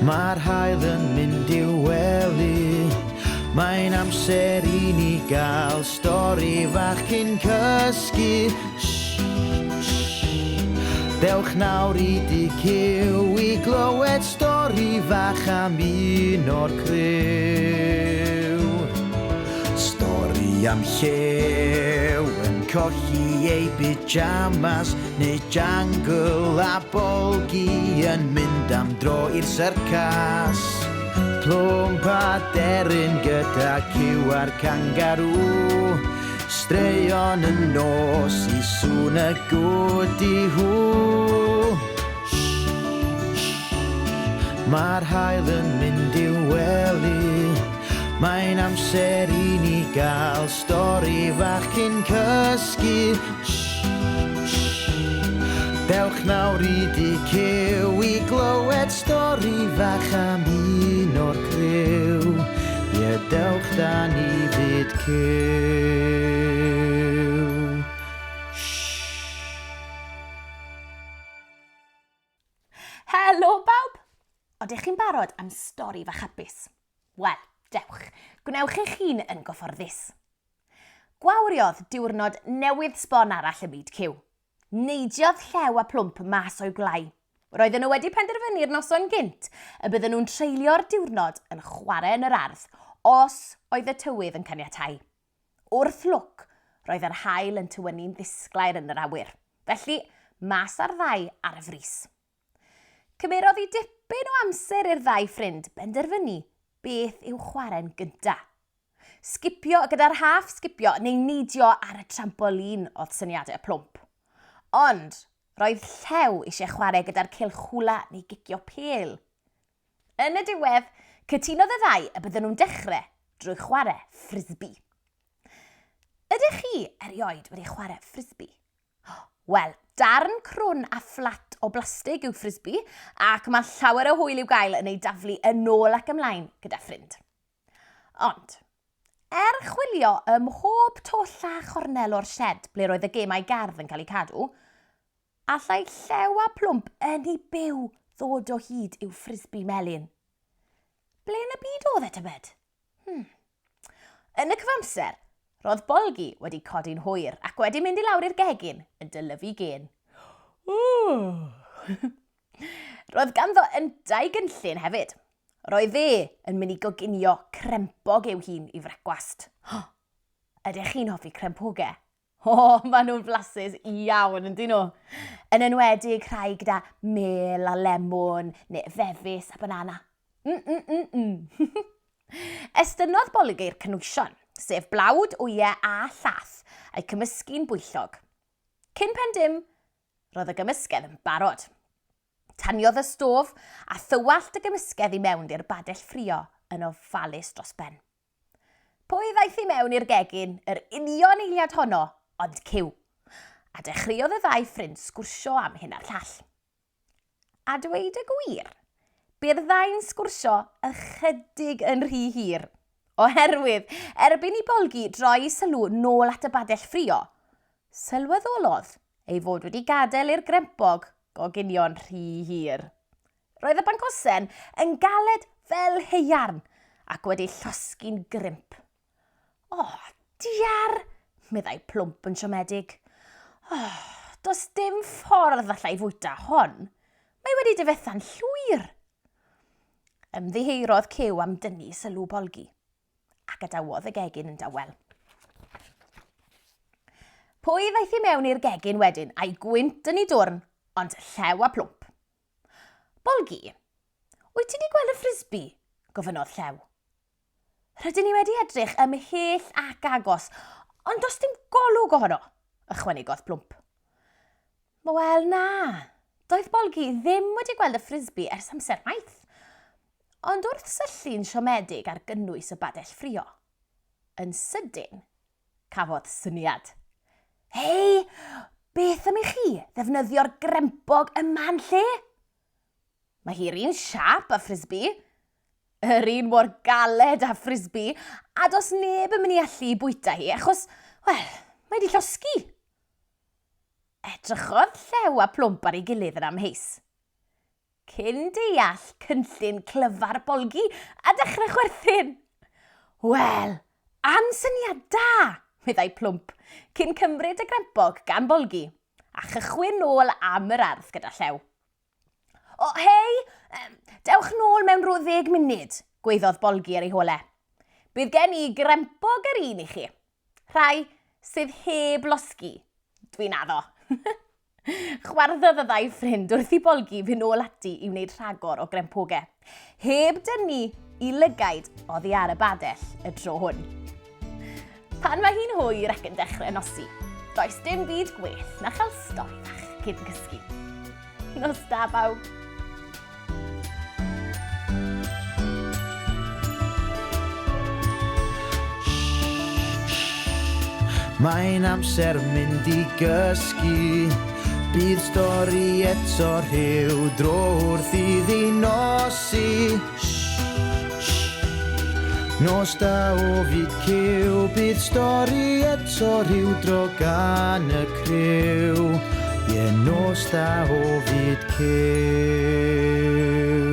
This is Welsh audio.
Mae'r haul yn mynd i'w wely. Mae'n amser i ni gael stori fach cyn cysgu. Shh, shh. Dewch nawr i dŷ Cyw i glywed stori fach am un o'r criw. Stori am llew yn colli ei pyjamas neu jangle a bolgi yn mynd am dro i'r syrcas. Plwmp a deryn gyda cyw a'r cangarŵ. Straeon y nos i sŵn y gwdi-hw. Mae'r haul yn mynd i'w wely. Mae'n amser i ni gael stori fach cyn cysgu. Dewch nawr i dŷ Cyw i glywed stori fach am un o'r criw. Ie, dewch da ni fyd Cyw. Helo bawb! Odych chi'n barod am stori fach hapus? Wel, dewch, gwnewch eich hun yn gyfforddus. Gwawriodd diwrnod newydd sbon arall ym myd Cyw. Neidiodd llew a plwmp mas o'u gwlâu. Roedden nhw wedi penderfynu'r noson gynt y bydden nhw'n treulio'r diwrnod yn chwarae yn yr ardd os oedd y tywydd yn caniatáu. Wrth lwc, roedd yr haul yn tywynnu'n ddisglair yn yr awyr. Felly, mas â'r ddau ar y frys. Cymerodd hi dipyn o amser i'r ddau ffrind benderfynu beth i'w chwarae'n gynta. Sgipio gyda'r rhaff sgipio neu neidio ar y trampolin oedd syniadau plwmp. Ond roedd Llew eisiau chwarae gyda'r cylch hwla neu gicio pêl. Yn y diwedd, cytunodd y ddau y bydden nhw'n dechrau drwy chwarae ffrisbi. Ydych chi erioed wedi chwarae ffrisbi? Wel, darn crwn a fflat o blastig yw ffrisbi, ac mae llawer o hwyl i'w gael yn ei daflu yn ôl ac ymlaen gyda ffrind. Ond, er chwilio ym mhob twll a chornel o'r shed ble roedd y gemau gardd yn cael eu cadw, Allai llew a plwmp yn ei byw ddod o hyd i'w ffrisbi melyn? Ble yn y byd oedd e tybed? Hmm. Yn y cyfamser, roedd Bolgi wedi codi'n hwyr ac wedi mynd i lawr i'r gegin yn dylyfu gên. Roedd ganddo yntau gynllun hefyd. Roedd e yn mynd i goginio crempog i'w hun i frecwast. Ydych chi'n hoffi crempogau? O, maen nhw'n flasus iawn, yn dyn nhw? Yn enwedig rhai gyda mel a lemwn, neu fefus a banana. Mm, mm, mm, mm. Estynnodd Bolgei'r cynwysion, sef blawd, wyau a llath, a'u cymysgu'n bwyllog. Cyn pen dim, roedd y gymysgedd yn barod. Taniodd y stof a thywallt y gymysgedd i mewn i'r badell ffrio yn ofalus dros ben. Pwy ddaeth i mewn i'r gegin yr union eiliad honno ond Cyw? A dechreuodd y ddau ffrind sgwrsio am hyn a'r llall. A dweud y gwir, bu'r ddau'n sgwrsio ychydig yn rhy hir, oherwydd erbyn i Bolgi droi sylw nôl at y badell ffrio, sylweddolodd ei fod wedi gadael i'r grempog goginio'n rhy hir. Roedd y bancosen yn galed fel haearn ac wedi llosgi'n grimp. O, diar, meddai Plwmp yn siomedig. O, does dim ffordd allai fwyta hon. Mae wedi difetha'n llwyr. Ymddiheurodd Cyw am dynnu sylw Bolgi, a gadawodd y gegin yn dawel. Pwy ddaeth i mewn i'r gegin wedyn a'i gwynt yn ei dwrn, ond llew a plwmp. Bolgi, wyt ti wedi gweld y ffrisbi? gofynnodd Llew. Rydyn ni wedi edrych ymhell ac agos, ond does dim golwg ohono, ychwanegodd Plwmp. Wel na, doedd Bolgi ddim wedi gweld y ffrisbi ers amser maith. Ond wrth syllu'n siomedig ar gynnwys y badell ffrio, yn sydyn, Cafodd syniad. Hei, beth am i chi ddefnyddio'r grempog yma'n lle? Mae hi'r un siâp â ffrisbi, yr un mor galed â ffrisbi, a does neb yn mynd i allu bwyta hi achos, wel, mae wedi llosgi. Edrychodd Llew a Plwmp ar ei gilydd yn amheus. Cyn deall cynllun clyfar Bolgi a dechrau chwerthin. Wel, am syniad da, meddai Plwmp, cyn cymryd y grempog gan Bolgi a chychwyn nôl am yr ardd gyda Llew. O, hei, dewch nôl mewn rhyw ddeg munud, gwaeddodd Bolgi ar ei hole. Bydd gen i grempog yr un i chi. Rhai sydd heb losgi, dwi'n addo. Chwarddodd y ddau ffrind wrth i Bolgi fynd nôl ati i wneud rhagor o grempogau. Heb dynnu i lygaid oddi ar y badell y tro hwn. Pan mae hi'n hwyr ac yn dechrau nosi, does dim byd gwell na chael stori fach cyn cysgu. Nos da bawb! Mae'n amser mynd i gysgu. Bydd stori eto rhyw dro wrth iddi nosi. Nos da o fyd cyw, bydd stori eto rhyw dro gan y criw. Ie, nos da o fyd cyw.